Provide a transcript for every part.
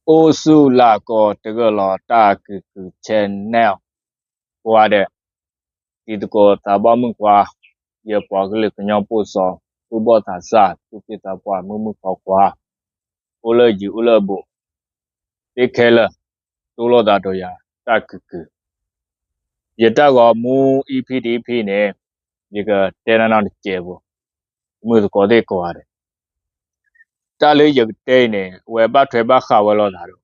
အိၣ်ဆူၣ်လၢကိးတဂၢၢ်လီၤ တၢ်ကုၢ်ကုၢ် channel ကိးဂၤဒဲး, တံၤသကိးသးဘီမုၣ်ခွါ, ယပှၤကလုာ်ကညီပိၢ်စီၤ, သူၣ်ဘီၣ်သးစၢ်, သူၣ်က့သးပှၢ်, မုၢ်မုၢ်ခွါခွါ, အိၣ်လၢယံၤအိၣ်လၢဘူး, သ့ခဲလၢာ်, တိလိာ်သးဒီးယၤ တၢ်ကုၢ်ကုၢ်, ယတၢ်ဂီၤမူ EP တ EP န့ၣ်, ယကတဲနၢ်နီၢ်တစဲးဖိ, မုၢ်သကိးသ့ၣ်ကိးဂၤဒဲး, တၢ်လၢယကတဲအံၤန့ၣ် အဝဲဘၣ်ထွဲဘၣ်ဃးဝဲလိာ်သးဒီး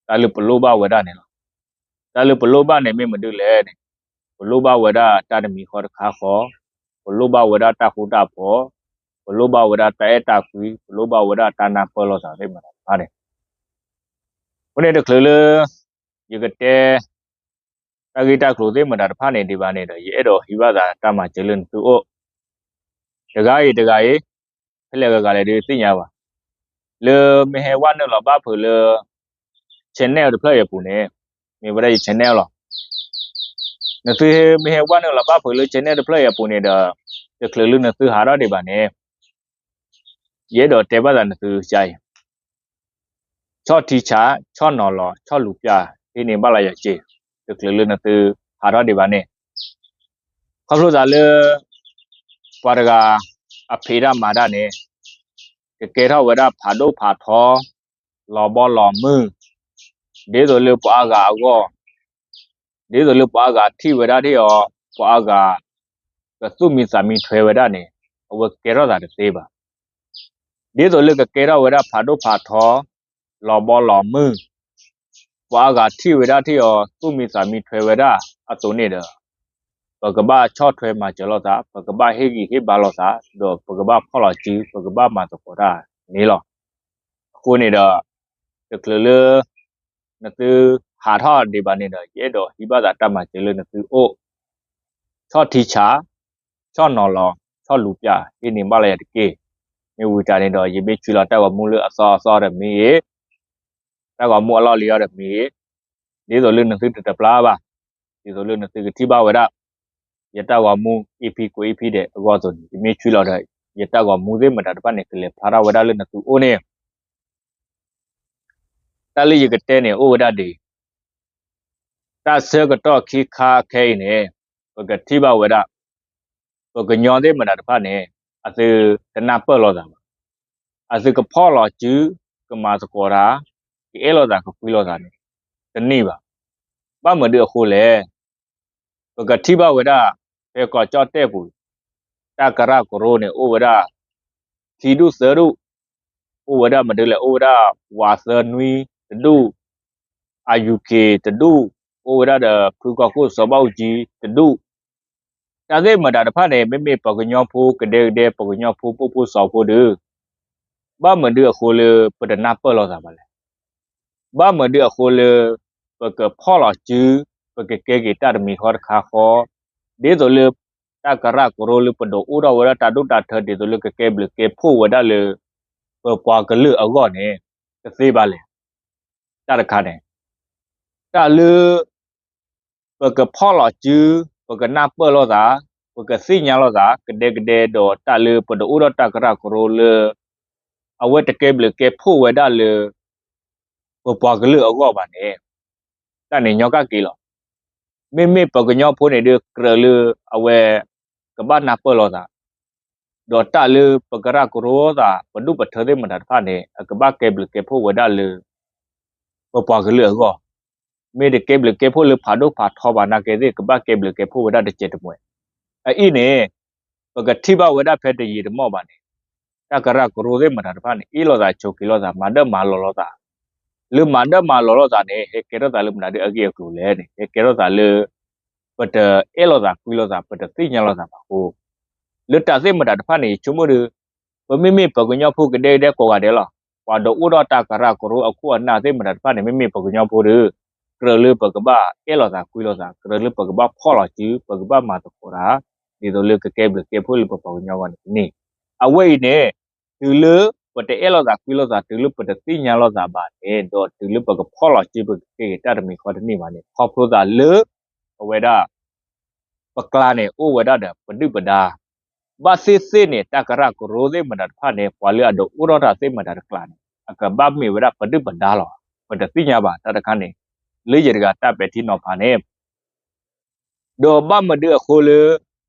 တၢ်လၢပလိၣ်ဘၣ်ဝဲဒၣ်န့ၣ်လီၤ. တၢ်လၢပလိၣ်ဘၣ်န့ၣ်မ့ၢ်မနုၤလဲၣ်န့ၣ်, ပလိၣ်ဘၣ်ဝဲဒၣ်တၢ်တမံၤဃီတခါဃီ, ပလိၣ်ဘၣ်ဝဲဒၣ်တၢ်ဃူတၢ်ဖိး, ပလိၣ်ဘၣ်ဝဲဒၣ်တၢ်အဲၣ်တၢ်ကွံ, ပလိၣ်ဘၣ်ဝဲဒၣ်တၢ်နၢ်ပၢၢ်လိာ်သးသ့ၣ်မတၤတဖၣ်န့ၣ်, အဃိန့ၣ်တချုးလၢ ယကတဲ တၢ်ဂ့ၢ်တၢ်ကျိၤသ့ၣ်မတၤတဖၣ်န့ၣ်ဒံးဘၣ်န့ၣ်ဒီး ယအဲၣ်ဒိးဟံးဘၣ်သးတၢ်မၤစၢၤလၢနသုအိၣ်, တဂၤအံၤတဂၤအံၤ, ဖဲလဲၣ်ဂၤဂၤလဲၣ်ဒုးသ့ၣ်ညါဘၣ်, လၢမ့ၢ်ဟဲဝဲနုာ်လီၤဘၣ်ဖုးလၢ channel တဖျၢၣ်အံၤအပူၤန့ၣ်, မ့ၢ်ဝဲဒၣ်ယ channel လီၤ. နသုမ့ၢ်ဟဲဝဲနုာ်လီၤဘၣ်ဖုးလၢ channel တဖျၢၣ်အံၤအပူၤန့ၣ်ဒီး, တချုးလၢနသုဟးထီၣ်ဒံးဘၣ်န့ၣ်, ယအဲၣ်ဒိးတဲဘၣ်သးနသုကအံၤ ဆီၣ်ထံဆး, ဆီၣ်နီၤလီၤ, ဆီၣ်လူၤပျၢ်, ဟ့ၣ်န့ၢ်ဘၣ်လီၤယၤစ့ၢ်, တချုးလၢနသုဟးထီၣ်ဒံးဘၣ်န့ၣ်, ခီဖျိသးလၢ ပှၤတဂၤ အဖံးတၢ်မၤတၢ်န့ၣ်, ကကဲထီၣ်ဝဲဒၣ်ဖးဒိၣ်ဖးထီ, လီၤဘီလီၤမုၢ်, ဒ်သိးလၢပှၤအါဂၤအဂီၢ်, ဒ်သိးလၢပှၤအါဂၤထံၣ်ဝဲဒၣ်ထံၣ်အီၤ, ပှၤအါဂၤ ကသူၣ်မံသးမံထွဲဝဲဒၣ်န့ၣ်, အဝဲကဲထီၣ်သးတသ့ဘၣ်. ဒ်သိးလၢကကဲထီၣ်ဝဲဒၣ်ဖးဒိၣ်ဖးထီ, လီၤဘီလီၤမုၢ်, ပှၤအါဂၤထံၣ်ဝဲဒၣ်ထံၣ်အီၤ သူၣ်မံသးမံထွဲဝဲဒၣ်အသိးန့ၣ်ဒီး, ပကဘၣ်ဆီၣ်ထွဲမၤစၢၤလိာ်သး, ပကဘၣ်ဟ့ၣ်ဂံၢ်ဟ့ၣ်ဘါလိာ်သး, ဒီးပကဘၣ်ဖီၣ်လီၤစု, ပကဘၣ်မၤသကိးတၢ်န့ၣ်လီၤ. အဃိန့ၣ်ဒီး, တချုးလၢ နသုဟးထီၣ်ဒံးဘၣ်န့ၣ်ဒီး ယအဲၣ်ဒိးဟံးဘၣ်သးတၢ်မၤစၢၤလၢနသုအိၣ်, ဆီၣ်ထံဆး, ဆီၣ်နီၤလီၤ, ဆီၣ်လူၤပျၢ်, ဟ့ၣ်န့ၢ်ဘၣ်လီၤယၤတက့ၢ်. မ့ၢ်ဝံၤတၢ်န့ၣ်ဒီး ယမ့ၢ်ဆှၢလီၤတၢ်ဂီၤမူလၢအသီအသီဒီးမ့ၢ်ဂ့ၤ, တၢ်ဂီၤမူအလီၢ်လံၤအီၤဒီးမ့ၢ်ဂ့ၤ, ဒ်သိးလၢနသုတတပျၢ်ဘၣ်, ဒ်သိးလၢနသုကထံၣ်ဘၣ်ဝဲဒၣ် ယတၢ်ဂီၤမူ EP ကိး EP ဒဲးအဂီၢ်အသိးန့ၣ်, ယမ့ၢ်ဆှၢလီၤဒီး ယတၢ်ဂီၤမူသ့ၣ်မတၤတဖၣ်န့ၣ် ကလဲၤဖျါထီၣ်ဝဲဒၣ်လၢနသုအိၣ်န့ၣ် တၢ်လၢယကတဲန့ၣ်အိၣ်ဝဲဒၣ်ဒ်အံၤ, တၢ်ဆၢကတီၢ်ခံခါခဲအံၤန့ၣ်, ပကထံၣ်ဘၣ်ဝဲဒၣ် ပှၤကညီသ့ၣ်မတၤတဖၣ်န့ၣ် အသုတနၢ်ပၢၢ်လိာ်သးဘၣ်. အသုကဖီၣ်လီၤစု, ကမၤသကိးတၢ်, ကအဲၣ်လိာ်သးကကွံလိာ်သးန့ၣ် တန့ၢ်ဘၣ်. ဘၣ်မနုၤအဃိလဲၣ်, ပကထံၣ်ဘၣ်ဝဲဒၣ် ဖဲကီၢ်ကၠီၣ်တဲၣ်ပူၤ, တၢ်ကရၢကရိန့ၣ်အိၣ်ဝဲဒၣ် ခံဒူၣ်သၢဒူၣ်, အိၣ်ဝဲဒၣ်မနုၤလဲၣ်, အိၣ်ဝဲဒၣ်ဝးသၢနွံတဒူၣ်, အယူၤက့ၤတဒူၣ်, အိၣ်ဝဲဒၣ်ဒီးဖုကီၢ်ခိၣ်စီၤဘၣ်အူကၠံတဒူၣ်. တၢ်သ့ၣ်မတၤတဖၣ်န့ၣ် မ့မ့ၢ်ပှၤကညီဖိကဒဲကဒဲ ပှၤကညီဖိပိာ်ဖိစီၤဖိဒီး ဘၣ်မနုၤအဃိလၢပတနၢ်ပၢၢ်လိာ်သးဘၣ်လဲၣ်. ဘၣ်မနုၤအဃိလၢ ပကဖီၣ်လီၤစု, ပကကဲက့ၤတၢ်တမံၤဃီတခါဃီ, ဒ်သိးလၢ တၢ်ကရၢကရိလၢပဒိးအိၣ်ထီၣ်ဝဲဒၣ်တၢ်ဒိၣ်တၢ်ထၢ ဒ်သိးလၢကကဲဘျုးကဲဖှိၣ်ဝဲဒၣ်လၢ ပပှၤကလုာ်အဂီၢ်န့ၣ် တသ့ဘၣ်လဲၣ်. တၢ်တခါန့ၣ် တၢ်လၢ ပကဖီၣ်လီၤစု, ပကနၢ်ပၢၢ်လိာ်သး, ပကသ့ၣ်ညါလိာ်သး ကဒဲကဒဲဒီး တၢ်လၢပဒိးအိၣ်ထီၣ်တၢ်ကရၢကရိလၢ အဝဲတကဲဘျုးကဲဖှိၣ်ဝဲဒၣ်လၢ ပပှၤကလုာ်အဂီၢ်ဘၣ်န့ၣ် တၢ်န့ၣ်ညီကၣ်က့ၤလီၤ. မ့မ့ၢ်ပှၤကညီဖိန့ၣ်ဒီး ကြၢးလၢအဝဲ ကဘၣ်နၢ်ပၢၢ်လိာ်သး ဒီးတၢ်လၢပကရၢကရိသး ပဒူၣ်ပထၢသ့ၣ်မတၤတဖၣ်န့ၣ် အကဘၣ်ကဲဘျုးကဲဖှိၣ်ဝဲဒၣ်လၢ ပပှၤကလုာ်အဂီၢ်, မ့ၢ်တကဲဘျုးကဲဖှိၣ်လၢဖးဒိၣ်ဖးထီဘၣ်နာ်က့သ့ၣ် ကဘၣ်ကဲဘျုးကဲဖှိၣ်ဝဲဒၣ်တစဲးတမှဲး. အအံၤန့ၣ် ပကထံၣ်ဘၣ်ဝဲဒၣ်ဖဲတယံာ်တမီၢ်ဘၣ်န့ၣ် တၢ်ကရၢကရိသ့ၣ်မတၤတဖၣ်န့ၣ် အ့ၣ်လိာ်သးဆိးက့ၤလိာ်သး မၤဒၢၣ်မၤလီၤလိာ်သး, လၢမၤဒၢၣ်မၤလီၤလိာ်သးန့ၣ် ဟဲကဲထီၣ်သးလၢမတၤဒုအဂ့ၢ်အကျိၤလဲၣ်န့ၣ် ဟဲကဲထီၣ်သးလၢ ပတအဲၣ်လိာ်သးကွံလိာ်သး ပတသ့ၣ်ညါလိာ်သးဘၣ်အဃိ, လၢတၢ်သ့ၣ်မတၤတဖၣ်န့ၣ် ယဆိကမိၣ်ဒီး ပမ့မ့ၢ်ပှၤကညီဖိကဒဲကဒဲကိးဂၤဒဲးလီၤ. ပှၤဒိးအိၣ်ထီၣ်တၢ်ကရၢကရိအခိၣ်အနၢ်သ့ၣ်မတၤတဖၣ်န့ၣ် မ့မ့ၢ်ပှၤကညီဖိဒီး ကြၢးလၢပကဘၣ်အဲၣ်လိာ်သးကွံလိာ်သး, ကြၢးလၢပကဘၣ်ဖီၣ်လီၤစု, ပကဘၣ်မၤသကိးတၢ်, ဒ်သိးလၢကကဲဘျုးကဲဖှိၣ်လၢပပှၤကညီအဂီၢ်န့ၣ်တန့ၢ်. အဝဲအံၤန့ၣ် တုၤလၢပတအဲၣ်လိာ်သးကွံလိာ်သး, တုၤလၢပတသ့ၣ်ညါလိာ်သးဘၣ်န့ၣ်, ဒီးတုၤလၢပကဖီၣ်လီၤစု ပကကဲက့ၤတၢ်တမံၤဃီတန့ၢ်ဘၣ်န့ၣ် ခီဖျိသးလၢ အဝဲဒၣ် ပကျါန့ၣ် အိၣ်ဝဲဒၣ်ဒီးပဒုၣ်ပဒါ, ဘၣ်သ့ၣ်သ့ၣ်န့ၣ် တၢ်ကရၢကရိသ့ၣ်မတၤတဖၣ်န့ၣ် ပှၤလၢအဒိးအိၣ်ထီၣ်တၢ်သ့ၣ်မတၤတကျါန့ၣ် အကဘၣ်မ့ၢ်ဝဲဒၣ်ပဒုၣ်ပဒါလီၤ. ပတသ့ၣ်ညါဘၣ်တၢ်တခါန့ၣ်, လၢယတဂၤတၢ်ပဲာ်ထံနီၤဖးန့ၣ် ဒီးဘၣ်မနုၤအဃိလၢ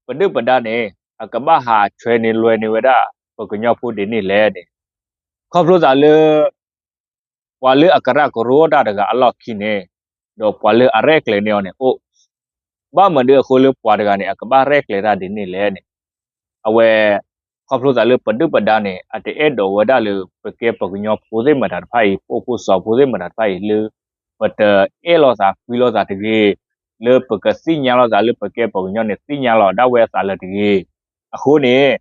ပဒုၣ်ပဒါန့ၣ် အကဘၣ်ဟးဆှဲးန့ၢ်လွဲန့ၢ်ဝဲဒၣ် ပကညီဖိဒ်န့ၣ်လဲၣ်န့ၣ်, ခီဖျိသးလၢ ပှၤလၢအကရၢကရိတၢ်တဂၤအလီၢ်ခံန့ၣ်, ဒီးပှၤလၢအရဲၣ်ကျဲၤန့ၢ်အီၤန့ၣ်အိၣ်, ဘၣ်မနုၤအဃိလၢပှၤတဂၤန့ၣ် အကဘၣ်ရဲၣ်ကျဲၤတၢ်ဒ်န့ၣ်လဲၣ်န့ၣ်, အဝဲ ခီဖျိသးလၢပဒုၣ်ပဒါန့ၣ် အတအဲၣ်ဒိးဝဲဒၣ်လၢ ပကဲပှၤကညီဖိသ့ၣ်မတၤတဖၣ်အံၤ ပအိၣ်ဖှိၣ်စီၤဖိသ့ၣ်မတၤတဖၣ်အံၤလၢ ပတအဲၣ်လိာ်သးကွံလိာ်သးတဂ့ၤ, လၢပကသ့ၣ်ညါလိာ်သးလၢပကဲပှၤကညီန့ၣ် သ့ၣ်ညါလီၤဒၣ်ဝဲအသးလၢတဂ့ၤ. အဃိန့ၣ်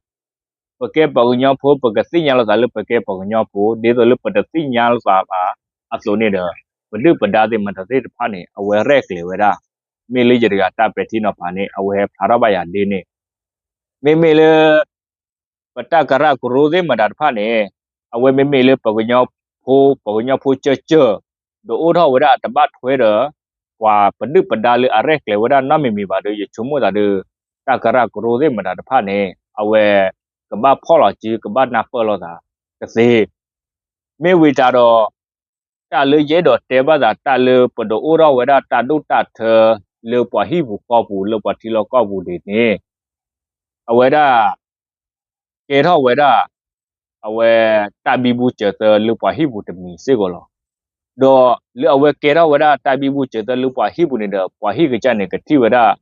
ပကဲပှၤကညီဖိ ပကသ့ၣ်ညါလိာ်သးလၢပကဲပှၤကညီဖိ ဒ်သိးလၢပတသ့ၣ်ညါလိာ်သးဘၣ်အသိးန့ၣ်ဒီး ပဒုၣ်ပဒါသ့ၣ်မတၤသ့ၣ်တဖၣ်န့ၣ် အဝဲရဲၣ်ကျဲၤဝဲဒၣ်, မ့ၢ်လၢယတဂၤတၢ်ပဲာ်ထံနီၤဖးန့ၣ် အဝဲဟဲဖျါထီၣ်ဘၣ်ယၤဒ်န့ၣ်, မ့မ့ၢ်လၢ ပတၢ်ကရၢကရိသ့ၣ်မတၤတဖၣ်န့ၣ် အဝဲမ့မ့ၢ်လၢပှၤကညီဖိ ပှၤကညီဖိကၢကၢ ဒီးအိၣ်ထီၣ်ဝဲဒၣ်အတဘၣ်ထွဲဒီး ပှၤပဒုၣ်ပဒါလၢအရဲၣ်ကျဲၤဝဲဒၣ်နီတမံၤမံၤဘၣ်ဒီး ယဆိကမိၣ်သးဒီး တၢ်ကရၢကရိသ့ၣ်မတၤတဖၣ်န့ၣ် အဝဲ ကဘၣ်ဖီၣ်လီၤစု ကဘၣ်နၢ်ပၢၢ်လိာ်သးတသ့ မ့ၢ်ဝံၤတၢ်ဒီး တၢ်လၢယအဲၣ်ဒိးတဲဘၣ်သး တၢ်လၢပဒိးအိၣ်ထီၣ်ဝဲဒၣ်တၢ်ဒိၣ်တၢ်ထၢ လၢပှၤဟံၣ်ပူၤဃီပူၤ လၢပှၤထံလီၢ်ကီၢ်ပူၤဒ်န့ၣ် အဝဲဒၣ် ကဲထီၣ်ဝဲဒၣ် အဝဲ တၢ်ဘံဘူစၢၤသၢလၢပှၤဟံၣ်ပူၤတမံၤစ့ၢ်ကီးလီၤ. ဒီးလၢအဝဲကဲထီၣ်ဝဲဒၣ်တၢ်ဘံဘူစၢၤသၢလၢပှၤဟံၣ်ပူၤန့ၣ်ဒီး ပှၤဟံၣ်ကစၢ်န့ၣ် ကထံၣ်ဝဲဒၣ်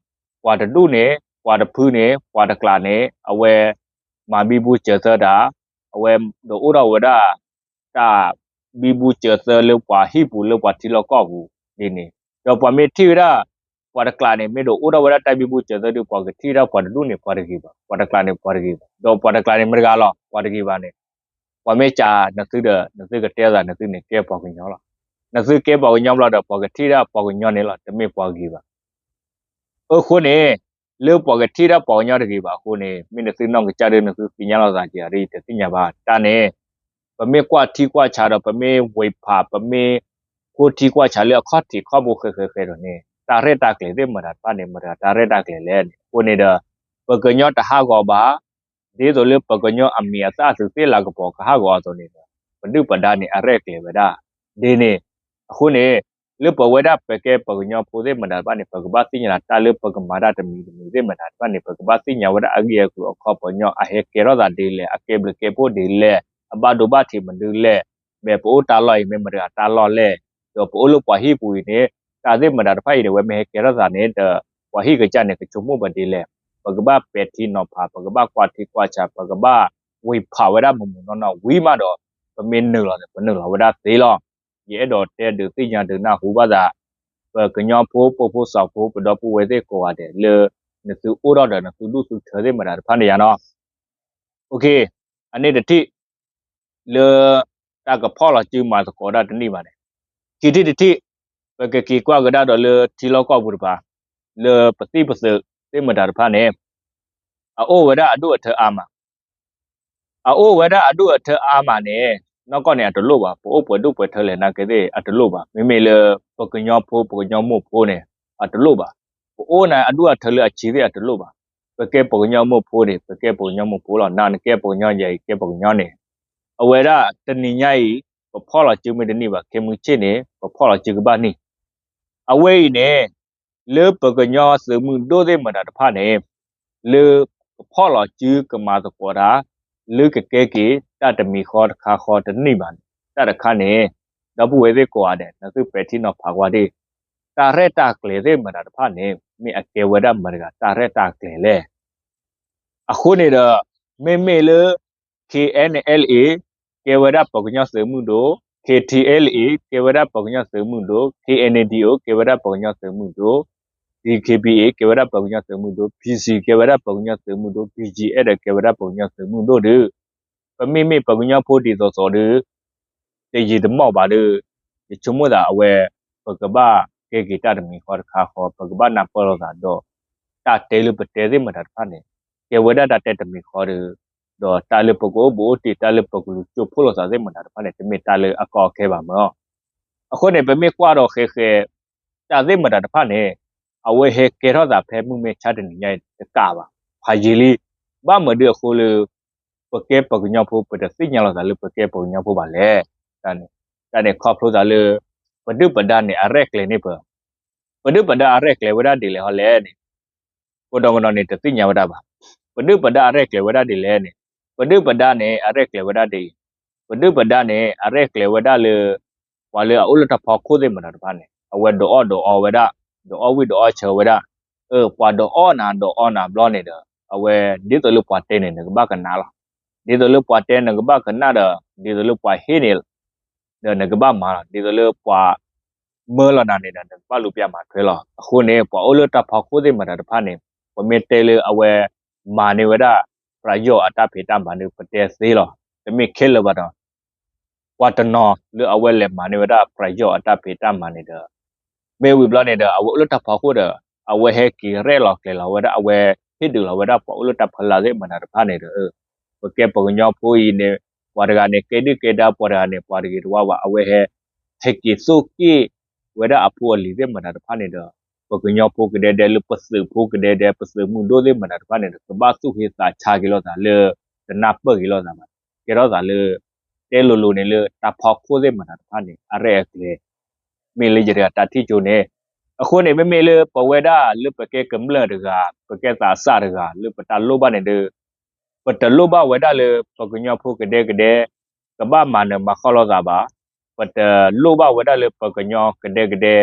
ပှၤတဒူၣ်န့ၣ် ပှၤတဖုန့ၣ် ပှၤတကျးန့ၣ် အဝဲ မၤဘံဘူစၢၤသၢတၢ် အဝဲဒိးအိၣ်ထီၣ်ဝဲဒၣ် တၢ်ဘံဘူစၢၤသၢလၢပှၤဟံၣ်ပူၤလၢပှၤထံလီၢ်ကီၢ်ပူၤဒ်န့ၣ်, ဒီးပှၤမ့ၢ်ထံၣ်ဝဲဒၣ် ပှၤတကျးန့ၣ် မ့ၢ်ဒိးအိၣ်ထီၣ်ဝဲဒၣ်တၢ်ဘံဘူစၢၤသၢဒီး ပှၤကထံၣ်ဝဲဒၣ်ပှၤတဒူၣ်န့ၣ် ပှၤတဂ့ၤဘၣ်, ပှၤတကျးန့ၣ် ပှၤတဂ့ၤဘၣ်, ဒီးပှၤတကျးန့ၣ်မတၤတဂၤလီၤ ပှၤတဂ့ၤဘၣ်န့ၣ်, ပှၤမ့ၢ်ကးနသုဒီး နသုကတဲသးနသုန့ၣ်ကဲပှၤကညီလီၤ. နသုကဲပှၤကညီဘျီဒီး ပှၤကထံၣ်ဝဲဒၣ်ပှၤကညီန့ၣ်လီၤ တမ့ၢ်ပှၤဂ့ၤဘၣ်. အဃိန့ၣ် လၢပှၤကထံၣ်ဝဲဒၣ်ပှၤကညီတဂ့ၤဘၣ်အဃိန့ၣ် မ့ၢ်နသုနီၢ်ကစၢ်ဒီး နသုသ့ၣ်ညါလိာ်သးက့ၤဧါဒီး ယတသ့ၣ်ညါဘၣ်. တၢ်န့ၣ် ပမ့ၢ်ကွၢ်ထံကွၢ်ဆးဒီး ပမ့ၢ်ဝ့ၤဖး ပမ့ၢ်ဃိထံကွၢ်ဆးလၢအခီၣ်ထံးခီၣ်ဘိဃဲးဃဲးဃဲးဒီးန့ၣ် တၢ်ရဲၣ်တၢ်ကျဲၤသ့ၣ်မတၤတဖၣ်န့ၣ် မတၤတၢ်ရဲၣ်တၢ်ကျဲၤလဲၣ်န့ၣ် အဃိန့ၣ်ဒီး ပကညီတဟးဂီၤဘၣ် ဒ်သိးလၢပကညီအမံၤအသၣ်သုးသ့ၣ်လၤကပီၤကဟးဂီၤအသိးန့ၣ်ဒီး ပဒုၣ်ပဒါန့ၣ် အရဲၣ်ကျဲၤဝဲဒၣ် ဒ်န့ၣ်. အဃိန့ၣ် လၢပဝဲဒၣ်ပကဲပှၤကညီဖိသ့ၣ်မတၤတဖၣ်န့ၣ် ပကဘၣ်သ့ၣ်ညါလီၤ တၢ်လၢပကမၤတၢ်တမံၤတမံၤသ့ၣ်မတၤတဖၣ်န့ၣ် ပကဘၣ်သ့ၣ်ညါဝဲဒၣ်အဂ့ၢ်အကျိၤအခီပညီ အဟဲကဲထီၣ်သးဒ်လဲၣ် အကဲဘျုးကဲဖှိၣ်ဒ်လဲၣ် အဘၣ်ဒိဘၣ်ထံးမနုၤလဲၣ် မ့ၢ်ပအိၣ်တၢ်လီၢ်အံၤ မ့ၢ်မတၤတၢ်လီၢ်လဲၣ် ဒီးပအိၣ်လၢပှၤဟံၣ်ပူၤအံၤန့ၣ် တၢ်သ့ၣ်မတၤတဖၣ်အံၤန့ၣ် အဝဲမ့ၢ်ဟဲကဲထီၣ်သးန့ၣ် ဒီးပှၤဟံၣ်ကစၢ်န့ၣ် ကဆိကမိၣ်ပဒ်လဲၣ်. ပကဘၣ်ပဲာ်ထံနီၤဖး ပကဘၣ်ကွၢ်ထံကွၢ်ဆး ပကဘၣ်ဝ့ၤဖးဝဲဒၣ်မုၢ်မုၢ်နီၢ်နီၢ်ဝံၤမးဒီး ပမ့ၢ်နုာ်လီၤန့ၣ် ပနုာ်လီၤဝဲဒၣ်သ့လီၤ. ယအဲၣ်ဒိးတဲဒုးသ့ၣ်ညါဒုးနၢ်ဟူဘၣ်သး ပကညီဖိ ပှိၢ်ဖိစီၤဖိ ပဒီပုၢ်ဝဲၢ်သ့ၣ်ကိးဂၤဒဲးလၢ နသုအိၣ်ထီၣ်ဒီးနသုဒူၣ်သုထၢသ့ၣ်မတၤတဖၣ်န့ၣ်ယါနီၤ အန့ၣ်တထံၣ် လၢတၢ်ကဖီၣ်လီၤစုမၤသကိးတၢ်တနံၣ်ဘၣ်န့ၣ်, ခံထံၣ်တထံၣ် ပကက့ၤကွၢ်ကဒါဒီးလၢထံလီၢ်ကီၢ်ပူၤတပၤ လၢပသံၣ်ပသုးသ့ၣ်မတၤတဖၣ်န့ၣ် အအိၣ်ဝဲဒၣ်အဒူၣ်အထၢအါမး အအိၣ်ဝဲဒၣ်အဒူၣ်အထၢအါမးန့ၣ် နီၢ်ကီၢ်န့ၣ်အတလိၣ်ဘၣ်, ပအိၣ်ပှဲၤဒူၣ်ပှဲၤထၢလဲၣ်နာ်က့သ့ၣ်အတလိၣ်ဘၣ်, မ့မ့ၢ်လၢ ပကညီဖိ ပကညီမိၢ်ဖိန့ၣ် အတလိၣ်ဘၣ်, ပအိၣ်န့ၣ်အဒူၣ်အထၢလၢအဆံးသ့ၣ်အတလိၣ်ဘၣ်, ပကဲပကညီမိၢ်ဖိန့ၣ် ပကဲပကညီမိၢ်ဖိလီၤ, နၤနကဲပကညီယၤယကဲပကညီန့ၣ်, အဝဲဒၣ်တနံၤညါအံၤ ပဖီၣ်လီၤစုမ့ၢ်တနံၣ်ဘၣ်, ခဲမုၢ်ဆ့ၣ်န့ၣ် ပဖီၣ်လီၤစုကဘၣ်နံၣ် အဝဲအံၤန့ၣ် လၢပကညီသုးမုၢ်ဒိၣ်သ့ၣ်မတၤတဖၣ်န့ၣ် လၢကဖီၣ်လီၤစုကမၤသကိးတၢ် လၢကကဲက့ၤတၢ်တမံၤဃီတခါဃီတနံၣ်ဘၣ်န့ၣ် တၢ်တခါန့ၣ် ဒီပုၢ်ဝဲၢ်သ့ၣ်ကိးဂၤဒဲး နသုပဲာ်ထံနီၤဖးကွၢ်ဒၣ် တၢ်ရဲၣ်တၢ်ကျဲၤသ့ၣ်မတၤတဖၣ်န့ၣ် မ့ၢ်အကဲဝဲဒၣ်မတၤတဂၤတၢ်ရဲၣ်တၢ်ကျဲၤလဲၣ် အဃိန့ၣ်ဒီး မ့မ့ၢ်လၢ KNLA ကဲဝဲဒၣ်ပှၤကညီသုးမုၢ်ဒိၣ်, KTLA ကဲဝဲဒၣ်ပှၤကညီသုးမုၢ်ဒိၣ်, KNDO ကဲဝဲဒၣ်ပှၤကညီသုးမုၢ်ဒိၣ်, DKBA ကဲဝဲဒၣ်ပှၤကညီသုးမုၢ်ဒိၣ်, PC ကဲဝဲဒၣ်ပှၤကညီသုးမုၢ်ဒိၣ်, BGF ဒီးကဲဝဲဒၣ်ပှၤကညီသုးမုၢ်ဒိၣ်ဒီး ပမ့မ့ၢ်ပှၤကညီဖိဒ်သိးသိးဒီး တယံာ်တမီၢ်ဘၣ်ဒီး ယဆိကမိၣ်သးအဝဲ ပကဘၣ်ကဲက့ၤတၢ်တမံၤဃီတခါဃီ ပကဘၣ်နၢ်ပၢၢ်လိာ်သးဒီး တၢ်တဲလၢပတဲသ့ၣ်မတၤတဖၣ်န့ၣ် ကဲဝဲဒၣ်တၢ်တဲတမံၤဃီဒီး ဒီးတၢ်လၢပကအိၣ်ဘူးအိၣ်တံၢ် တၢ်လၢပကလူၤကၠိဖှိၣ်လိာ်သးသ့ၣ်မတၤတဖၣ်န့ၣ် တမ့ၢ်တၢ်လၢအကီအခဲဘၣ်မၢ်. အဃိန့ၣ် ပမ့ၢ်ကွၢ်ဒီးဃဲးဃဲး တၢ်သ့ၣ်မတၤတဖၣ်န့ၣ် အဝဲဟဲကဲထီၣ်သးဖဲမုၢ်မ့ၢ်ဆါတနံၤညါအံၤတကးဘၣ် ဖးယံာ်လံ. ဘၣ်မနုၤအဃိလၢ ပကဲပှၤကညီဖိ ပတသ့ၣ်ညါလိာ်သးလၢပကဲပှၤကညီဖိဘၣ်လဲၣ်. တၢ်န့ၣ် တၢ်န့ၣ်ခီဖျိသးလၢ ပဒုၣ်ပဒါန့ၣ် အရဲၣ်ကျဲၤန့ၢ်ပ ပဒုၣ်ပဒါအရဲၣ်ကျဲၤဝဲဒၣ်ဒ်လဲၣ်ဟီလဲၣ်န့ၣ် ကိးဒီးကနီၤန့ၣ် တသ့ၣ်ညါဝဲဒၣ်ဘၣ်. ပဒုၣ်ပဒါအရဲၣ်ကျဲၤဝဲဒၣ်ဒ်လဲၣ်န့ၣ် ပဒုၣ်ပဒါန့ၣ် အရဲၣ်ကျဲၤဝဲဒၣ်ဒ်အံၤ, ပဒုၣ်ပဒါန့ၣ် အရဲၣ်ကျဲၤဝဲဒၣ်လၢ ပှၤလၢအအိၣ်လၢတၢ်ဖီခိၣ်သ့ၣ်မတၤတဖၣ်န့ၣ် အဝဲဒုးအီၣ်ဒုးအီဝဲဒၣ်, ဒုးအီၣ်ဝံၣ်ဒုးအီၣ်ဆၢဝဲဒၣ်, အၢ ပှၤဒုးအီၣ်နၤဒုးအီနၤဘျီန့ၣ်ဒီး အဝဲဒ်သိးလၢပှၤတဲန့ၣ် နကဘၣ်ကနၣ်လီၤ. ဒ်သိးလၢပှၤတဲနကဘၣ်ကနၣ်ဒီး ဒ်သိးလၢပှၤဟ့ၣ်န့ၣ် ဒီးနကဘၣ်မၤလီၤ. ဒ်သိးလၢပှၤမၢလီၤနၤန့ၣ်ဒီး နကဘၣ်လူၤပိာ်မၤထွဲလီၤ. အဃိန့ၣ် ပှၤအိၣ်လၢတၢ်ဖီခိၣ်သ့ၣ်မတၤတဖၣ်န့ၣ် ပမ့ၢ်တဲလၢအဝဲမၤန့ၢ်ဝဲဒၣ် ပယီၤအတၢ်ဖံးတၢ်မၤန့ၣ် ပတဲသ့လီၤ. တမ့ၢ်ခဲလၢာ်ဘၣ်ဒီး ပှၤတနီၤလၢအဝဲလဲၤမၤန့ၢ်ဝဲဒၣ် ပယီၤအတၢ်ဖံးတၢ်မၤန့ၣ်ဒီး မ့ၢ်ဝံၤဘျီန့ၣ်ဒီး အဝဲအိၣ်လၢတၢ်ဖီခိၣ်ဒီး အဝဲဟဲက့ၤရဲၣ်လီၤကျဲၤလီၤဝဲဒၣ် အဝဲဟ့ၣ်ဒုးလီၤဝဲဒၣ် ပှၤအိၣ်လၢတၢ်ဖီလာ်သ့ၣ်မတၤတဖၣ်န့ၣ်ဒီး ပကဲပှၤကညီဖိအံၤန့ၣ် ပှၤတဂၤန့ၣ် ကဲဒုၣ်ကဲဒါ ပှၤတဂၤန့ၣ် ပှၤတဂ့ၤတဝါဘၣ် အဝဲဟဲ ဟဲက့ၤသိၣ်က့ၣ်ဝဲဒၣ်အဖိအလံၤသ့ၣ်မတၤတဖၣ်န့ၣ်ဒီး ပှၤကညီဖိကဒဲကဒဲလၢပသုးဖိကဒဲကဒဲ ပသုးမုၢ်ဒိၣ်သ့ၣ်မတၤတဖၣ်န့ၣ်ဒီး ကဘၣ်သူၣ်ဟ့သးဆါက့ၤလိာ်သးလၢ တနၢ်ပၢၢ်က့ၤလိာ်သးဘၣ်. ကဲထီၣ်သးလၢ တဲလိၤလိၤန့ၣ်လၢတၢ်ဖီခိၣ်သ့ၣ်မတၤတဖၣ်န့ၣ် အရဲၣ်အကျဲၤ မ့ၢ်လၢယတဂၤတၢ်ထံၣ်ကၠိန့ၣ်. အဃိန့ၣ် မ့မ့ၢ်လၢပဝဲဒၣ်လၢပကဲကမျၢၢ်တဂၤ ပကဲသးစၢ်တဂၤ လၢပတၢ်လိၣ်ဘၣ်န့ၣ်ဒီး ပတလိၣ်ဘၣ်ဝဲဒၣ်လၢပှၤကညီဖိကဒဲကဒဲ ကဘၣ်မၤနၢၤမၤဃၣ်လိာ်သးဘၣ်. ပတလိၣ်ဘၣ်ဝဲဒၣ်လၢပှၤကညီကဒဲကဒဲ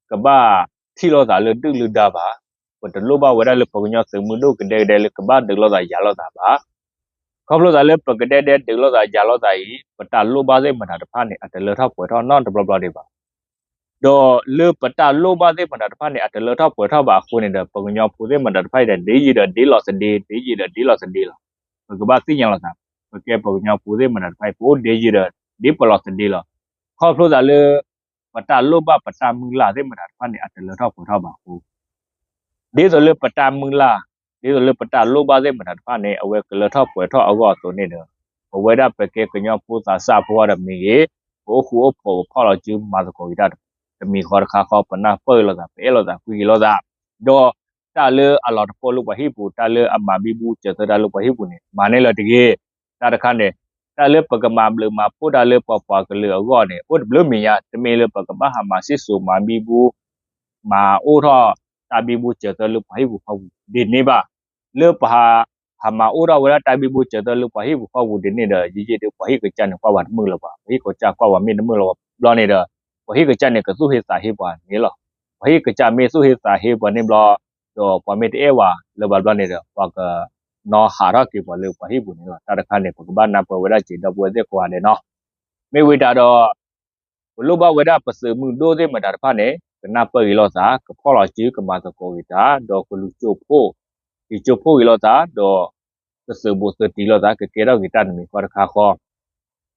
ကဘၣ်ထံၣ်လိာ်သးလၢဒုၣ်လၢဒါဘၣ်. ပတလိၣ်ဘၣ်ဝဲဒၣ်လၢပှၤကညီသုးမုၢ်ဒိၣ်ကဒဲကဒဲလၢကဘၣ်ဒုးလိာ်သးယၤလိာ်သးဘၣ်. ခီဖျိသးလၢပကဒဲကဒဲဒုးလိာ်သးယၤလိာ်သးအံၤ ပတၢ်လိၣ်ဘၣ်သ့ၣ်မတၤတဖၣ်န့ၣ် အတလၢထီၣ်ပှဲၤထီၣ်နီတဘျီဘျီဒံးဘၣ်. ဒီးလၢပတၢ်လိၣ်ဘၣ်သ့ၣ်မတၤတဖၣ်န့ၣ် အတလၢထီၣ်ပှဲၤထီၣ်ဘၣ်အဃိန့ၣ်ဒီး ပှၤကညီဖိသ့ၣ်မတၤတဖၣ်အံၤဒီး ဒ်ယံာ်ဒီးဒ်လီၤသဒ့ ဒ်ယံာ်ဒီးဒ်လီၤသဒ့လီၤ. ပကဘၣ်သ့ၣ်ညါလိာ်သး ပကဲပှၤကညီဖိသ့ၣ်မတၤတဖၣ်အံၤ ပအိၣ်ဒ်ယံာ်ဒီးဒ်ပလီၤသဒ့လီၤ. ခီဖျိသးလၢ ပတၢ်လိၣ်ဘၣ်ပတၢ်မုၢ်လၢ်သ့ၣ်မတၤတဖၣ်န့ၣ် အတလၢထီၣ်ပှဲၤထီၣ်ဘၣ်အဃိ ဒ်သိးလၢပတၢ်မုၢ်လၢ် ဒ်သိးလၢပတၢ်လိၣ်ဘၣ်သ့ၣ်မတၤတဖၣ်န့ၣ် အဝဲကလၢထီၣ်ပှဲၤထီၣ်အဂီၢ်အသိးန့ၣ်ဒီး ပဝဲဒၣ်ပကဲကညီဖိသးစၢ်ဖိအံၤဒီးမ့ၢ်ဂ့ၤ, ပအိၣ်ဃူအိၣ်ဖိး ပဖီၣ်လီၤစုမၤသကိးက့ၤတၢ် တမံၤဃီတခါဃီ ပနၢ်ပၢၢ်ဂ့ၤလိာ်သး ပအဲၣ်လိာ်သးကွံက့ၤလိာ်သး, ဒီးတၢ်လၢအလီၤတပိၢ်လၢပှၤဟံၣ်ပူၤ တၢ်လၢအမၤဘံဘူစၢၤသၢတၢ်လၢပှၤဟံၣ်ပူၤန့ၣ် မၤန့ၢ်လၢၤတဂ့ၤ. တၢ်တခါန့ၣ် တၢ်လၢပကမၤဘျုးမၤဖှိၣ်တၢ်လၢပပှၤကလုာ်အဂီၢ်န့ၣ် အိၣ်တဘျုးမံၤညါ တမ့ၢ်လၢပကဘၣ်ဟးမၤစံၣ်စိၤမၤဘံဘူ မၤအိၣ်ထီၣ်တၢ်ဘံဘူစၢၤသၢလၢပှၤဟံၣ်ပူၤဃီပူၤဒ်န့ၣ်ဘၣ်. လၢပဟး ဟးမၤအိၣ်ထီၣ်ဝဲဒၣ်တၢ်ဘံဘူစၢၤသၢလၢပှၤဟံၣ်ပူၤဃီပူၤဒ်န့ၣ်ဒီး ယံာ်ယံာ်ဒီးပှၤဟံၣ်ကစၢ်န့ၣ် ကွၢ်ဝဲတမုာ်လၢၤဘၣ်. ပှၤဟံၣ်ကစၢ်ကွၢ်ဝဲမ့ၢ်တမုာ်လၢၤဘၣ်ဘျီန့ၣ်ဒီး ပှၤဟံၣ်ကစၢ်န့ၣ် ကသူၣ်ဟ့သးဟ့ပှၤန့ၣ်လီၤ. ပှၤဟံၣ်ကစၢ်မ့ၢ်သူၣ်ဟ့သးဟ့ပှၤန့ၣ်ဘျီ ဒီးပှၤမ့ၢ်တအဲၣ်ဝဲလၢၤဘၣ်ဘျီန့ၣ်ဒီး ပှၤကနီၤဟးထီၣ်က့ၤပှၤလၢပှၤဟံၣ်ပူၤန့ၣ်လီၤ. တၢ်တခါန့ၣ် ပကဘၣ်နၢ်ပၢၢ်ဝဲဒၣ်စ့ၢ် ဒီပုၢ်ဝဲၢ်သ့ၣ်ကိးဂၤဒဲးနီၤ. မ့ၢ်ဝံၤတၢ်ဒီး ပလိၣ်ဘၣ်ဝဲဒၣ်ပသုးမုၢ်ဒိၣ်သ့ၣ်မတၤတဖၣ်န့ၣ် ကနၢ်ပၢၢ်ဂ့ၤလိာ်သး ကဖီၣ်လီၤစု ကမၤသကိးဂ့ၤတၢ် ဒီးကလူၤကၠိဖှိၣ် က့ၤကၠိဖှိၣ်ဂ့ၤလိာ်သး ဒီး ကသုးဘူးသုးတံၤလိာ်သး ကကဲထီၣ်က့ၤတၢ်တမံၤဃီတခါဃီ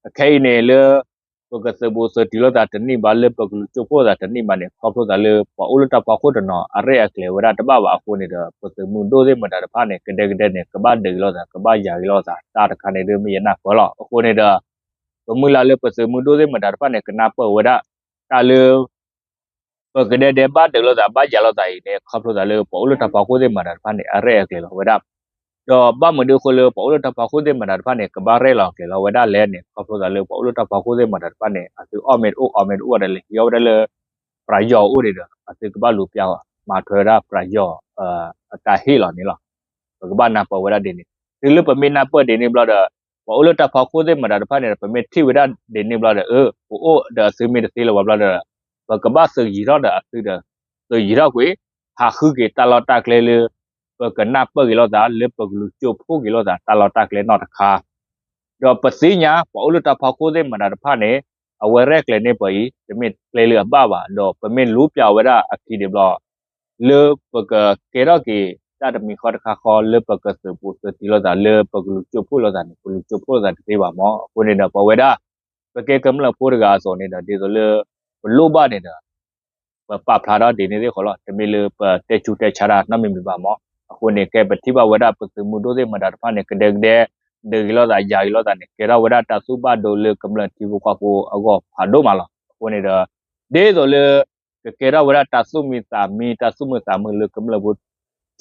အခဲအံၤန့ၣ်လၢ ပကသုးဘူးသုးတံၤလိာ်သးတနံၣ်ဘၣ် လၢပကလူၤကၠိဖှိၣ်သးတနံၣ်ဘၣ်န့ၣ် ခီဖျိသးလၢပှၤအိၣ်လၢတၢ်ဖီခိၣ်တနီၤ အရဲၣ်အကျဲၤဝဲဒၣ်တဘၣ်ဘၣ်အဃိန့ၣ်ဒီး ပသုးမုၢ်ဒိၣ်သ့ၣ်မတၤတဖၣ်န့ၣ် ကဒဲကဒဲန့ၣ် ကဘၣ်ဒုးဂ့ၤလိာ်သး ကဘၣ်ယၤဂ့ၤလိာ်သး တၢ်တခါန့ၣ်ဒ်မ့ၢ်ယနၢ်ပၢၢ်လီၤ. အဃိန့ၣ်ဒီး ပမုၢ်လၢ်လၢပသုးမုၢ်ဒိၣ်သ့ၣ်မတၤတဖၣ်န့ၣ် ကနၢ်ပၢၢ်ဝဲဒၣ် တၢ်လၢ ပကဒဲဒဲဘၣ်ဒုးလိာ်သး ဘၣ်ယၤလိာ်သးအံၤန့ၣ် ခီဖျိသးလၢပှၤအိၣ်လၢတၢ်ဖီခိၣ်သ့ၣ်မတၤတဖၣ်န့ၣ် အရဲၣ်အကျဲၤလီၤဝဲဒၣ်. ဒီးဘၣ်မနုၤအဃိလၢပှၤအိၣ်လၢတၢ်ဖီခိၣ်သ့ၣ်မတၤတဖၣ်န့ၣ် ကဘၣ်ရဲၣ်လီၤကျဲၤလီၤဝဲဒၣ်လဲၣ်န့ၣ် ခီဖျိသးလၢပှၤအိၣ်လၢတၢ်ဖီခိၣ်သ့ၣ်မတၤတဖၣ်န့ၣ် အသုအီၣ်မ့ၢ်တအိၣ်အီမ့ၢ်တအိၣ်ဒီး လဲၤဟံးအီၣ်ဝဲဒၣ်လၢ ပယီၤအအိၣ်န့ၣ်ဒီး အသုကဘၣ်လူၤပိာ်မၤထွဲဝဲဒၣ်ပယီၤ အတၢ်ဟ့ၣ်လီၤန့ၣ်လီၤ. ပကဘၣ်နၢ်ပၢၢ်ဝဲဒၣ်ဒ်န့ၣ် တုၤလၢပမ့ၢ်နၢ်ပၢၢ်ဒ်န့ၣ်ဘျီဒီး ပှၤအိၣ်လၢတၢ်ဖီခိၣ်သ့ၣ်မတၤတဖၣ်န့ၣ်ဒီး ပမ့ၢ်ထံၣ်ဝဲဒၣ်ဒ်န့ၣ်ဘျီဒီး အၢ ပအိၣ်ဒီးအသုမ့ၢ်တသ့လၢၤဘၣ်ဘျီဒီး ပကဘၣ်သုးယံၤထီၣ်ဒီးအသုဒီး သုးယံၤထီၣ်ကွံာ် ဟးဃုက့ၤတၢ်လီၢ်တၢ်ကျဲလၢ ပကနၢ်ပၢၢ်က့ၤလိာ်သး လၢပကလူၤကၠိဖှိၣ်က့ၤလိာ်သး တၢ်လီၢ်တၢ်ကျဲနီၢ်တခါ ဒီးပသ့ၣ်ညါ ပှၤအိၣ်လၢတၢ်ဖီခိၣ်သ့ၣ်မတၤတဖၣ်န့ၣ် အဝဲရဲၣ်ကျဲၤန့ၢ်ပှၤအံၤ တမ့ၢ်ကျဲလၢအဘၣ်ဘၣ် ဒီးပမ့ၢ်လူၤပိာ်ဝဲဒၣ်အခံဒံးဘျီ လၢပကကဲထီၣ်က့ၤ တၢ်တမံၤဃီတခါဃီ လၢပကသုးဘူးသုးတံၤလိာ်သး လၢပကလူၤကၠိဖှိၣ်လိာ်သးန့ၣ် ပလူၤကၠိဖှိၣ်လိာ်သးတသ့ဘၣ်မး အဃိန့ၣ်ဒီး ပဝဲဒၣ် ပကဲကမျၢၢ်ဖိတဂၤအသိးန့ၣ်ဒီး ဒ်သိးလၢ ပလိၣ်ဘၣ်န့ၣ်ဒီး ပပာ်ဖျါထီၣ်ဒ်န့ၣ်သ့ၣ်ဃီလီၤ. တမ့ၢ်လၢပတဲဆူးတဲဆါတၢ်နီတမံၤမံၤဘၣ်မး အဃိန့ၣ် ကဲပထံၣ်ဘၣ်ဝဲဒၣ်ပသုးမုၢ်ဒိၣ်သ့ၣ်မတၤတဖၣ်န့ၣ် ကဒဲကဒဲ ဒုးဂ့ၤလိာ်သး ယၤဂ့ၤလိာ်သးန့ၣ် ကဲထီၣ်ဝဲဒၣ်တၢ်သူၣ်ဘၣ်ဒိလၢကမျၢၢ်ထံဖိကီၢ်ဖိအဂီၢ်ဖးဒိၣ်မးလီၤ. အဃိန့ၣ်ဒီး ဒ်သိးလၢ ကကဲထီၣ်ဝဲဒၣ်တၢ်သူၣ်မံသးမံ တၢ်သူၣ်မုာ်သးမုာ်လၢကမျၢၢ်ဖိ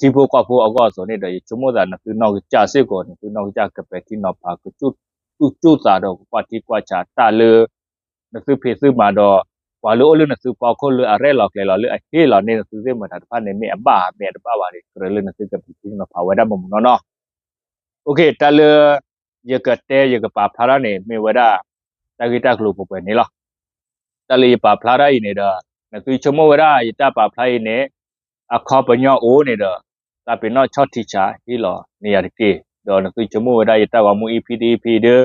ထံဖိကီၢ်ဖိအဂီၢ်အသိးန့ၣ်ဒီး ယဆိကမိၣ်သးနသုနီၢ်ကစၢ်စ့ၢ်ကီး နသုနီၢ်ကစၢ်ကပဲာ်ထံနီၤဖး ကသူၣ်သူၣ်သးဒီးကကွၢ်ထံကွၢ်ဆးတၢ်လၢ နသုဖံးသုမၤဒီး ပှၤလၢအိၣ်လၢနသုဖီခိၣ်လၢအရဲၣ်လီၤကျဲၤလီၤလၢအဟ့ၣ်လီၤန့ၢ်နသုသ့ၣ်မတၤတဖၣ်န့ၣ် မ့ၢ်အဘၣ်မ့ၢ်အတဘၣ်ဘၣ်န့ၣ် ကြၢးလၢနသုကပံးထံနီၤဖးဝဲဒၣ်မုၢ်မုၢ်နီၢ်နီၢ်. တၢ်လၢ ယကတဲယကပာ်ဖျါထီၣ်န့ၣ် မ့ၢ်ဝဲဒၣ် တၢ်ဂ့ၢ်တၢ်ကျိၤပှဲၤပှဲၤန့ၣ်လီၤ. တၢ်လၢယပာ်ဖျါထီၣ်အံၤန့ၣ်ဒီး နသုဆိကမိၣ်ဝဲဒၣ်ယတၢ်ပာ်ဖျါအံၤန့ၣ် အခီပညီအိၣ်န့ၣ်ဒီး သးပ့ၤနီၣ်ဆီၣ်ထံဆးဟ့ၣ်လီၤန့ၢ်ယၤတက့ၢ်. ဒီးနသုဆိကမိၣ်ဝဲဒၣ်ယတၢ်ဂီၤမူ EP တ EP ဒီး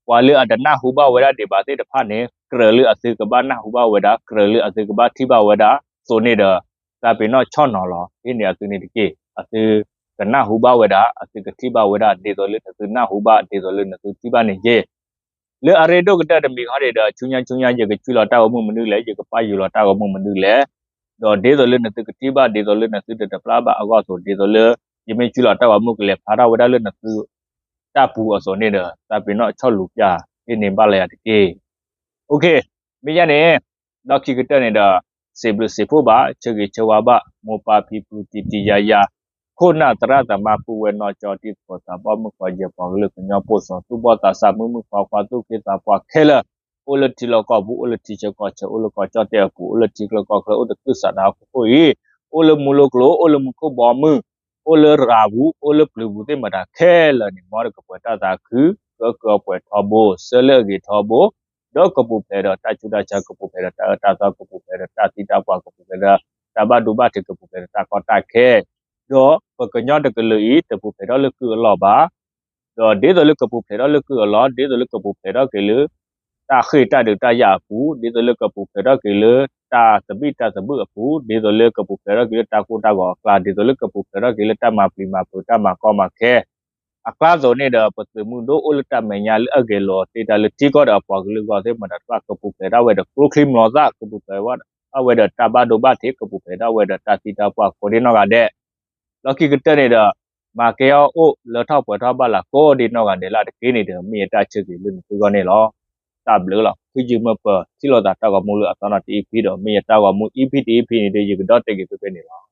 ပှၤလၢအတနၢ်ဟူဘၣ်ဝဲဒၣ်ဒံးဘၣ်သ့ၣ်တဖၣ်န့ၣ် ကြၢးလၢအသုကဘၣ်နၢ်ဟူဘၣ်ဝဲဒၣ် ကြၢးလၢအသုကဘၣ်ထံၣ်ဘၣ်ဝဲဒၣ်အသိးန့ၣ်ဒီး သးပ့ၤနီၣ်ဆီၣ်နီၤလီၤဟ့ၣ်န့ၢ်အသုန့ၣ်တက့ၢ်. အသုကနၢ်ဟူဘၣ်ဝဲဒၣ် အသုကထံၣ်ဘၣ်ဝဲဒၣ် ဒ်သိးလၢနသုနၢ်ဟူဘၣ် ဒ်သိးလၢနသုထံၣ်ဘၣ်န့ၣ်တက့ၢ်. လၢအရ့ဒိၣ်ကတၢၢ်တမံၤဃီန့ၣ်ဒီး ဆူညါဆူညါ ယကကူးလီၤတၢ်ဂီၤမူမနုၤလဲၣ်, ယကပာ်ယိၤလီၤတၢ်ဂီၤမူမနုၤလဲၣ်, ဒီးဒ်သိးလၢနသုကထံၣ်ဘၣ် ဒ်သိးလၢနသုတတပျၢ်ဘၣ်အဂီၢ်အသိး ဒ်သိးလၢ ယမ့ၢ်ကူးလီၤတၢ်ဂီၤမူကလဲၤဖျါထီၣ်ဝဲဒၣ်လၢနသုတၢ်ပူၤအသိးန့ၣ်ဒီး သးပ့ၤနီၣ်ဆီၣ်လူၤပျၢ်ဟ့ၣ်န့ၢ်ဘၣ်လၢယၤတက့ၢ်. မ့ၢ်ယါန့ၣ် လီၢ်ခံကတၢၢ်န့ၣ်ဒီး စံးဘျုးစံးဖှိၣ်ဘၣ် ဆၢဂ့ၤဆၢဝါဘၣ် မိၢ်ပၢ်ဖံဖုတံၤတံၤယါယါ ခိၣ်နၢ်သရၣ်သမါ ပုၢ်ဝဲၢ်နီၢ်ကၠီ တံၤသကိးသးဘီၣ် မုၣ်ကီၤယဲၢ်ပှၤကလုာ်ကညီဖိစီၤ သူၣ်ဘီၣ်သးစၢ် မုၣ်မုၣ်ခွါခွါ သူၣ်က့သးပှၢ်ခဲလၢာ် အိၣ်လၢထံလီၢ်ကီၢ်ပူၤ အိၣ်လၢထံဆၢကီၢ်ဆၢ အိၣ်လၢကီၢ်ကၠီၣ်တဲၣ်အပူၤ အိၣ်လၢထံချၢကီၢ်ချၢ အိၣ်တကုၢ်စးဒးဟီၣ်ခိၣ်အံၤ အိၣ်လၢမူလိကျိၤ အိၣ်လၢမူခိၣ်ဘီမုၢ် အိၣ်လၢရၤပူၤ အိၣ်လၢပျုၤပူၤသ့ၣ်မတၤခဲလၢာ်န့ၣ် မ်တကပှဲၤတၢ်သးခု ကကပှဲၤထီဘိ ဆၢလၢအဂ့ၤထီဘိ ဒီးကပူၤဖျဲးဒီးတၢ်ဆူးတၢ်ဆါ ကပူၤဖျဲးဒီးတၢ်အၢတၢ်သီ ကပူၤဖျဲးဒီးတၢ်သံတၢ်ပှၢ် ကပူၤဖျဲးဒီးတၢ်ဘၣ်ဒိဘၣ်ထံး ကပူၤဖျဲးဒီးတၢ်ကီတၢ်ခဲ ဒီးပကညီတကလုာ်အံၤ တပူၤဖျဲးထီၣ်လၢကုၢ်အလီၢ်ဘၣ် ဒီးဒ်သိးလၢကပူၤဖျဲးထီၣ်လၢကုၢ်အလီၢ် ဒ်သိးလၢကပူၤဖျဲးထီၣ်က့ၤလၢ တၢ်ဃ့ၢ်တၢ်ဒုးတၢ်ယၤအပူၤ ဒ်သိးလၢကပူၤဖျဲးထီၣ်က့ၤလၢ တၢ်သဘံၣ်တၢ်သဘုၣ်အပူၤ ဒ်သိးလၢကပူၤဖျဲးထီၣ်က့ၤလၢတၢ်ကိၢ်တၢ်ဂီၤအကျါ ဒ်သိးလၢကပူၤဖျဲးထီၣ်က့ၤလၢတၢ်မၤပျံၤမၤဖုးတၢ်မၤကီမၤခဲ အကျါအသိးန့ၣ်ဒီး ပသုးမုၢ်ဒိၣ်အိၣ်လၢတၢ်မဲာ်ညါလၢအဂဲၤလိာ်သ့တၢ်လၢထံကီၢ်ဒီးအပှၤကလုာ်အဂီၢ်သ့ၣ်မတၤတဖၣ် ကပူၤဖျဲးထီၣ်ဝဲဒီးကျိချံမျိာ်သၣ် ကပူၤဖျဲးထီၣ်ဝဲဒီးတၢ်ဘၣ်ဒိဘၣ်ထံး ကပူၤဖျဲးထီၣ်ဝဲဒီးတၢ်သံတၢ်ပှၢ်ကိးဒ့နီၢ်ဂၤဒဲး လီၢ်ခံကတၢၢ်န့ၣ်ဒီး မၤကဲအီၣ်အိၣ်လၢထီၣ်ပှဲၤထီၣ်ဘၣ်လၢကိးဒ့နီၢ်ဂၤဒဲးလၢ်တက့ၢ်န့ၣ်ဒီး မ့ၢ်ယတၢ်ဆၢဂ့ၤလၢနသုဂီၢ်န့ၣ်လီၤ. တၢ်ဘျုးလီၤ. ဃုယုၢ်မ့ၢ်ပထံၣ်လိာ်သးတၢ်ဂီၤမူလၢအသီနီၤတ EP ဒီး မ့ၢ်ယတၢ်ဂီၤမူ EP တ EP န့ၣ်ဒီး ယကဒီၣ်တဲာ်က့ၤဖဲဖဲန့ၣ်လီၤ.